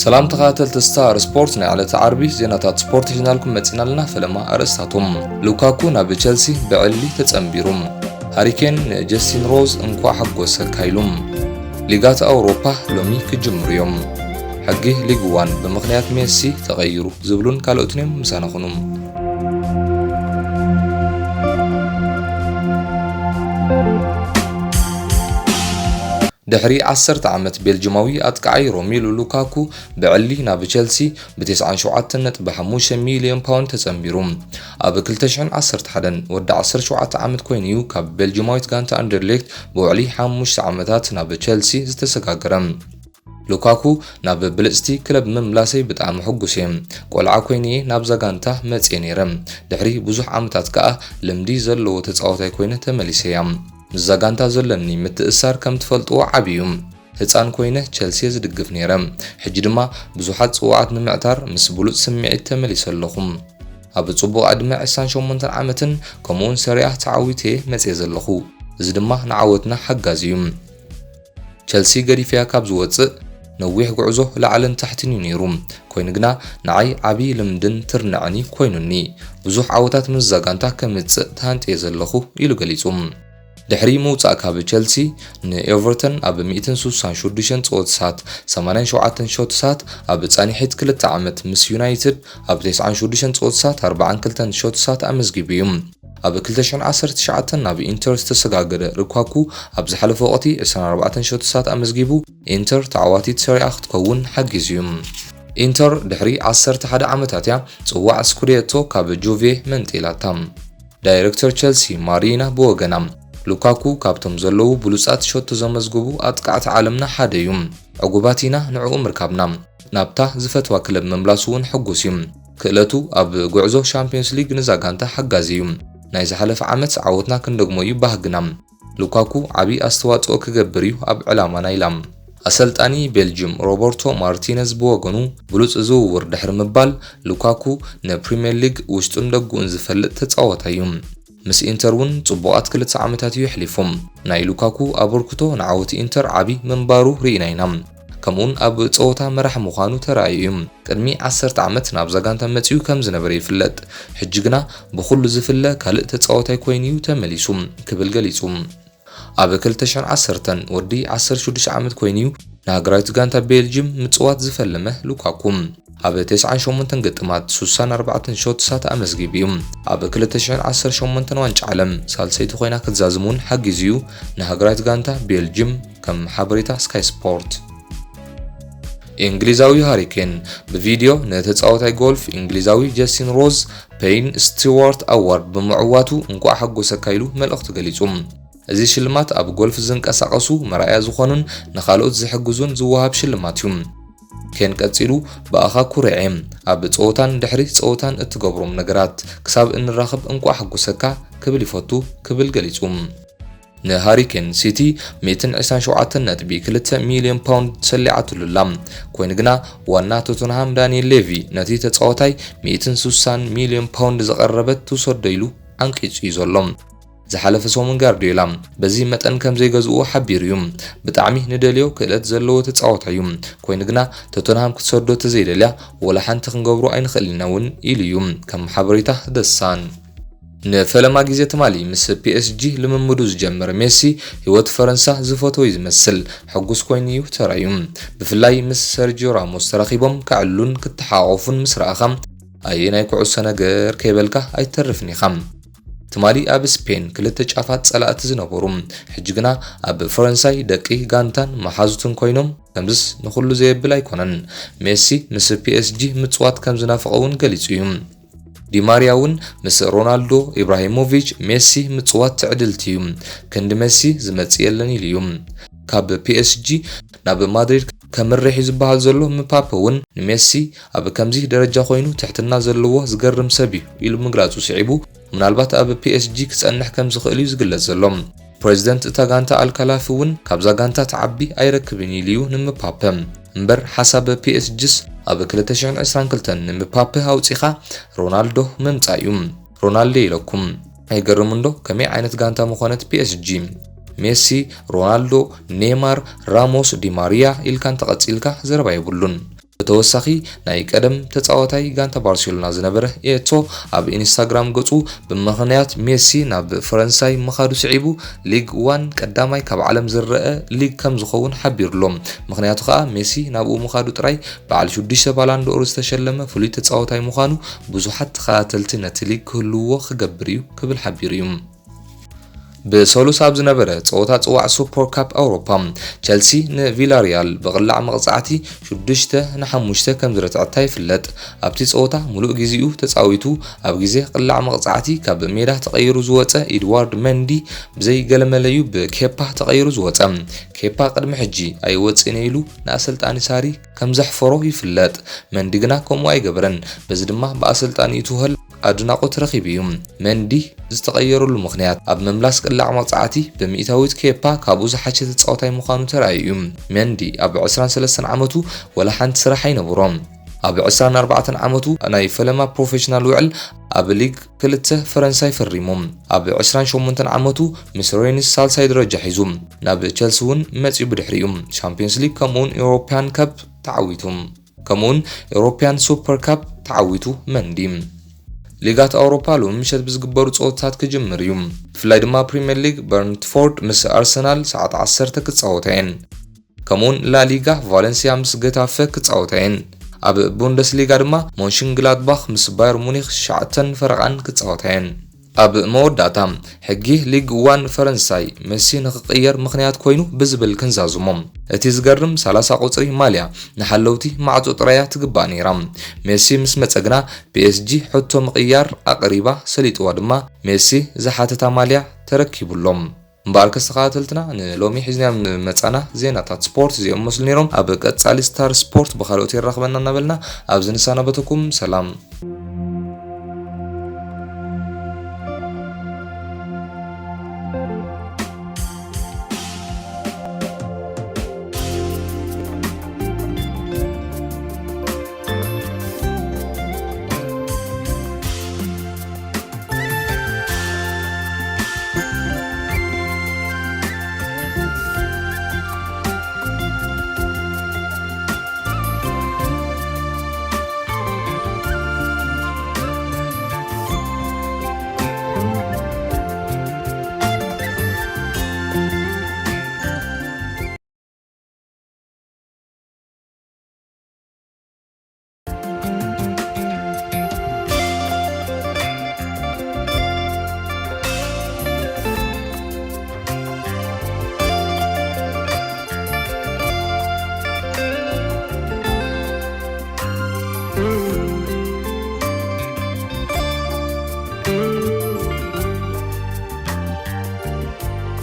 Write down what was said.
ሰላም ተኸታተልቲ ስታር ስፖርት፣ ናይ ዕለተ ዓርቢ ዜናታት ስፖርት ሒዝናልኩም መጺና ኣለና። ፈለማ ኣርእስታቶም። ሉካኩ ናብ ቸልሲ ብዕሊ ተጸንቢሩ። ሃሪኬን ንጀስቲን ሮዝ እንኳዕ ሓጎሰካ ኢሉ። ሊጋት ኣውሮፓ ሎሚ ክጅምሩ እዮም። ሕጊ ሊግ ዋን ብምኽንያት ሜሲ ተቐይሩ ዝብሉን ካልኦትን እዮም። ምሳና ኩኑ። ድሕሪ ዓሰርተ ዓመት ቤልጅማዊ ኣጥቃዓይ ሮሚሉ ሉካኩ ብዕሊ ናብ ቸልሲ ብ ተስዓን ሸውዓተን ነጥቢ ሓሙሽተ ሚልዮን ፓውንድ ተጸንቢሩ። ኣብ ክልተ ሽሕን ዓሰርተ ሓደን ወዲ ዓሰርተ ሸውዓተ ዓመት ኮይኑ እዩ ካብ ቤልጅማዊት ጋንታ ኣንደርሌክት ብውዕሊ ሓሙሽተ ዓመታት ናብ ቸልሲ ዝተሰጋገረ። ሉካኩ ናብ ብልጽቲ ክለብ ምምላሰይ ብጣዕሚ ሕጉስ እየ። ቆልዓ ኮይነ እየ ናብዛ ጋንታ መጽየ ነይረ። ድሕሪ ብዙሕ ዓመታት ከኣ ልምዲ ዘለዎ ተጻዋታይ ኮይነ ተመሊሰ እያ። ምስዛ ጋንታ ዘለኒ ምትእሳር ከም ትፈልጥዎ ዓቢ እዩ። ህጻን ኮይነ ቸልሲ እየ ዝድግፍ ነይረ። ሕጂ ድማ ብዙሓት ጽዋዓት ንምዕታር ምስ ብሉጽ ስምዒት ተመሊሰ ኣለኹ። ኣብ ጽቡቕ ዕድመ ዕስራን ሸሞንተን ዓመትን ከምኡውን ሰሪያ ተዓዊተ እየ መጽየ ዘለኹ። እዚ ድማ ንዓወትና ሓጋዚ እዩ። ቸልሲ ገዲፈያ ካብ ዝወጽእ ነዊሕ ጉዕዞ ላዕልን ታሕትን እዩ ነይሩ። ኮይኑ ግና ንዓይ ዓቢ ልምድን ትርንዐን እዩ ኮይኑኒ። ብዙሕ ዓወታት ምስዛ ጋንታ ከምጽእ ተሃንጥየ ዘለኹ ኢሉ ገሊጹ። ድሕሪ ምውጻእ ካብ ቸልሲ ንኤቨርተን ኣብ ሚእትን ስሳን ሽዱሽተን ጸወትታት ሰማንያን ሸውዓተን ሾትታት ኣብ ጻኒሒት ክልተ ዓመት ምስ ዩናይትድ ኣብ ተስዓን ሽዱሽተን ጸወትታት ኣርባዓን ክልተን ሾትታት ኣመዝጊቡ እዩ። ኣብ ክልተ ሽሕን ዓሰርተ ትሽዓተን ናብ ኢንተር ዝተሰጋገረ ሉካኩ ኣብ ዝሓለፈ ወቕቲ ዕስራን ኣርባዕተን ሾትታት ኣመዝጊቡ ኢንተር ተዓዋቲት ሰሪኣ ክትከውን ሓጊዙ እዩ። ኢንተር ድሕሪ ዓሰርተ ሓደ ዓመታት እያ ጽዋዕ ስኩዴቶ ካብ ጁቬ መንጢላታ። ዳይሬክተር ቸልሲ ማሪና ብወገና፣ ሉካኩ ካብቶም ዘለዉ ብሉጻት ሸቶ ዘመዝግቡ ኣጥቃዕቲ ዓለምና ሓደ እዩ። ዕጉባት ኢና ንዕኡ ምርካብና። ናብታ ዝፈትዋ ክለብ ምምላሱ እውን ሕጉስ እዩ። ክእለቱ ኣብ ጉዕዞ ሻምፒዮንስ ሊግ ንዛ ጋንታ ሓጋዚ እዩ። ናይ ዝሓለፈ ዓመት ዓወትና ክንደግሞ እዩ ባህግና። ሉካኩ ዓቢ ኣስተዋጽኦ ክገብር እዩ ኣብ ዕላማና ኢላ። ኣሰልጣኒ ቤልጅም ሮበርቶ ማርቲነዝ ብወገኑ፣ ብሉጽ ዝውውር ድሕሪ ምባል፣ ሉካኩ ንፕሪምየር ሊግ ውሽጡን ደጉኡን ዝፈልጥ ተጻዋታይ እዩ። ምስ ኢንተር እውን ጽቡቓት ክልተ ዓመታት እዩ ኣሕሊፉ። ናይ ሉካኩ ኣበርክቶ ንዓወት ኢንተር ዓቢ ምንባሩ ርኢና ኢና። ከምኡውን ኣብ ጸወታ መራሒ ምዃኑ ተራእዩ እዩ። ቅድሚ ዓሰርተ ዓመት ናብዛ ጋንታ መጺኡ ከም ዝነበረ ይፍለጥ። ሕጂ ግና ብኹሉ ዝፍለ ካልእ ተጻዋታይ ኮይኑ እዩ ተመሊሱ ክብል ገሊጹ። ኣብ ክልተ ሽሕን ዓሰርተን ወዲ ዓሰርተ ሽዱሽተ ዓመት ኮይኑ እዩ ንሃገራዊት ጋንታ ቤልጅም ምጽዋት ዝፈለመ ሉካኩ። ኣብ ተስዓን ሸሞንተን ግጥማት ስሳን ኣርባዕተን ሾትሳት ኣመዝጊቡ እዩ። ኣብ ክልተ ሽሕን ዓሰርተ ሸሞንተን ዋንጫ ዓለም ሳልሰይቲ ኮይና ክትዛዝም እውን ሓጊዙ እዩ ንሃገራዊት ጋንታ ቤልጅም፣ ከም ሓበሬታ ስካይ ስፖርት። እንግሊዛዊ ሃሪኬን ብቪድዮ ንተጻዋታይ ጎልፍ እንግሊዛዊ ጀስቲን ሮዝ ፔይን ስቲዋርት ኣዋርድ ብምዕዋቱ እንቋዕ ሓጎሰካ ኢሉ መልእኽቱ ገሊጹ። እዚ ሽልማት ኣብ ጎልፍ ዝንቀሳቐሱ መርኣያ ዝኾኑን ንኻልኦት ዝሕግዙን ዝወሃብ ሽልማት እዩ። ኬን ቀጺሉ፣ "ብኣኻ ኩርዕ እየ። ኣብ ጸወታን ድሕሪ ጸወታን እትገብሮም ነገራት ክሳብ እንራኸብ እንቋዕ ሓጎሰካ" ክብል ይፈቱ ክብል ገሊጹ። ንሃሪ ኬን ሲቲ ሚእትን ዕስራን ሸውዓተን ነጥቢ ክልተ ሚልዮን ፓውንድ ሰሊዓትሉ ኣላ። ኮይኑ ግና ዋና ቶተንሃም ዳንኤል ሌቪ ነቲ ተጻዋታይ ሚእትን ስሳን ሚልዮን ፓውንድ ዘቐረበት ትውሰዶ ኢሉ ኣንቂጹ እዩ ዘሎ። ዝሓለፈ ሰሙን ጋርዲዮላ በዚ መጠን ከም ዘይገዝእዎ ሓቢሩ እዩ። "ብጣዕሚ ንደልዮ ክእለት ዘለዎ ተጻዋታይ እዩ። ኮይኑ ግና ቶተንሃም ክትሰዶ ተዘይደልያ ወላ ሓንቲ ክንገብሮ ኣይንኽእል ኢና እውን" ኢሉ እዩ ከም ሓበሬታ ደሳን። ንፈለማ ግዜ ትማሊ ምስ ፒኤስጂ ልምምዱ ዝጀመረ ሜሲ፣ ህይወት ፈረንሳ ዝፈተወ እዩ ዝመስል። ሕጉስ ኮይኑ እዩ ተራእዩ። ብፍላይ ምስ ሰርጂዮ ራሞስ ተራኺቦም ከዕሉን ክተሓቋቖፉን ምስ ረኣኻ፣ ኣየናይ ኩዕሶ ነገር ከይበልካ ኣይተርፍን ኢኻ። ትማሊ ኣብ ስፔን ክልተ ጫፋት ጸላእቲ ዝነበሩ፣ ሕጂ ግና ኣብ ፈረንሳይ ደቂ ጋንታን መሓዙትን ኮይኖም፣ ከምዝስ ንኹሉ ዘየብል ኣይኮነን። ሜሲ ምስ ፒኤስጂ ምጽዋት ከም ዝናፍቖ እውን ገሊጹ እዩ። ዲማርያ እውን ምስ ሮናልዶ፣ ኢብራሂሞቪች፣ ሜሲ ምጽዋት ትዕድልቲ እዩ። ክንዲ ሜሲ ዝመጽእ የለን ኢሉ እዩ። ካብ ፒኤስጂ ናብ ማድሪድ ከምርሕ እዩ ዝበሃል ዘሎ ምፓፔ እውን ንሜሲ ኣብ ከምዚ ደረጃ ኮይኑ ትሕትና ዘለዎ ዝገርም ሰብ እዩ ኢሉ ምግላጹ ስዒቡ፣ ምናልባት ኣብ ፒኤስጂ ክጸንሕ ከም ዝኽእል እዩ ዝግለጽ ዘሎ። ፕሬዚደንት እታ ጋንታ ኣልካላፊ እውን ካብዛ ጋንታ ትዓቢ ኣይረክብን ኢሉ እዩ ንምፓፐ። እምበር ሓሳብ ፒኤስጂስ ኣብ ክልተ ሽሕን ዕስራን ክልተን ንምፓፐ ኣውጺኻ ሮናልዶ ምምጻእ እዩ። ሮናልዶ ኢለኩም። ኣይገርምን ዶ ከመይ ዓይነት ጋንታ ምኾነት ፒኤስጂ? ሜሲ፣ ሮናልዶ፣ ኔይማር፣ ራሞስ፣ ዲማርያ ኢልካ እንተቐጺልካ ዘረባ የብሉን። ብተወሳኺ፣ ናይ ቀደም ተጻዋታይ ጋንታ ባርሴሎና ዝነበረ ኤቶ ኣብ ኢንስታግራም ገጹ፣ ብምኽንያት ሜሲ ናብ ፈረንሳይ ምኻዱ ስዒቡ፣ ሊግ ዋን ቀዳማይ ካብ ዓለም ዝረአ ሊግ ከም ዝኸውን ሓቢሩሎ። ምኽንያቱ ከኣ፣ ሜሲ ናብኡ ምኻዱ ጥራይ በዓል ሽዱሽተ ባላንዶር ዝተሸለመ ፍሉይ ተጻዋታይ ምዃኑ፣ ብዙሓት ተኸታተልቲ ነቲ ሊግ ክህልውዎ ክገብር እዩ ክብል ሓቢሩ እዩ። ብሰሉስ ኣብ ዝነበረ ጸወታ ጽዋዕ ሱፐር ካፕ ኣውሮፓ፣ ቸልሲ ንቪላሪያል ብቕላዕ መቕጻዕቲ ሽዱሽተ ንሓሙሽተ ከም ዝረትዐታ ይፍለጥ። ኣብቲ ጸወታ፣ ምሉእ ግዜኡ ተጻዊቱ፣ ኣብ ግዜ ቅላዕ መቕጻዕቲ ካብ ሜዳ ተቐይሩ ዝወጸ ኢድዋርድ መንዲ፣ ብዘይ ገለ መለዩ ብኬፓ ተቐይሩ ዝወጸ። ኬፓ ቅድሚ ሕጂ ኣይወጽእን ኢሉ ንኣሰልጣኒ ሳሪ ከም ዘሕፈሮ ይፍለጥ። መንዲ ግና ከምኡ ኣይገበረን። በዚ ድማ ብኣሰልጣኒ ቱኸል ኣድናቖት ረኺቡ እዩ። መንዲ ዝተቐየረሉ ምኽንያት፣ ኣብ ምምላስ ቅላዕ መቕጻዕቲ፣ ብሚእታዊት ኬፓ ካብኡ ዝሓሸ ተጻዋታይ ምዃኑ ተራእዩ እዩ። መንዲ ኣብ ዕስራን ሰለስተን ዓመቱ ወላ ሓንቲ ስራሕ ኣይነበሮን። ኣብ ዕስራን ኣርባዕተን ዓመቱ ናይ ፈለማ ፕሮፌሽናል ውዕል ኣብ ሊግ ክልተ ፈረንሳይ ፈሪሙ። ኣብ ዕስራን ሸሞንተን ዓመቱ ምስ ሬንስ ሳልሳይ ደረጃ ሒዙ ናብ ቸልሲ እውን መጺኡ። ብድሕሪኡ ሻምፒዮንስ ሊግ ከምኡውን ኤውሮፓያን ካፕ ተዓዊቱ። ከምኡውን ኤውሮፓያን ሱፐር ካፕ ተዓዊቱ። መንዲ፣ ሊጋት ኣውሮፓ ሎሚ ምሸት ብዝግበሩ ጸወታታት ክጅምር እዩ። ብፍላይ ድማ ፕሪምየር ሊግ፣ በርንትፎርድ ምስ ኣርሰናል ሰዓት ዓሰርተ ክጻወታ እየን። ከምኡውን ላሊጋ፣ ቫለንሲያ ምስ ገታፈ ክጻወታ እየን። ኣብ ቡንደስሊጋ ድማ ሞንሽንግላድባኽ ምስ ባየር ሙኒክ ትሽዓተን ፈረቓን ክጻወታ እየን። ኣብ መወዳእታ፣ ሕጊ ሊግ ዋን ፈረንሳይ፣ ሜሲ ንኽቕየር ምኽንያት ኮይኑ ብዝብል ክንዛዝሞ። እቲ ዝገርም፣ ሰላሳ ቁጽሪ ማልያ ንሓለውቲ ማዕጾ ጥራያ ትግባእ ነይራ። ሜሲ ምስ መጸ ግና፣ ፒኤስጂ ሕቶ ምቕያር ኣቕሪባ፣ ሰሊጥዋ ድማ፣ ሜሲ ዝሓተታ ማልያ ተረኪቡሎም። እምበኣርከስ ተኸታተልትና፣ ንሎሚ ሒዝናዮም ዝመጻና ዜናታት ስፖርት እዚኦም መስሉ ነይሮም። ኣብ ቀጻሊ ስታር ስፖርት ብኻልኦት የራኽበና እናበልና፣ ኣብዚ ንሰናበተኩም። ሰላም።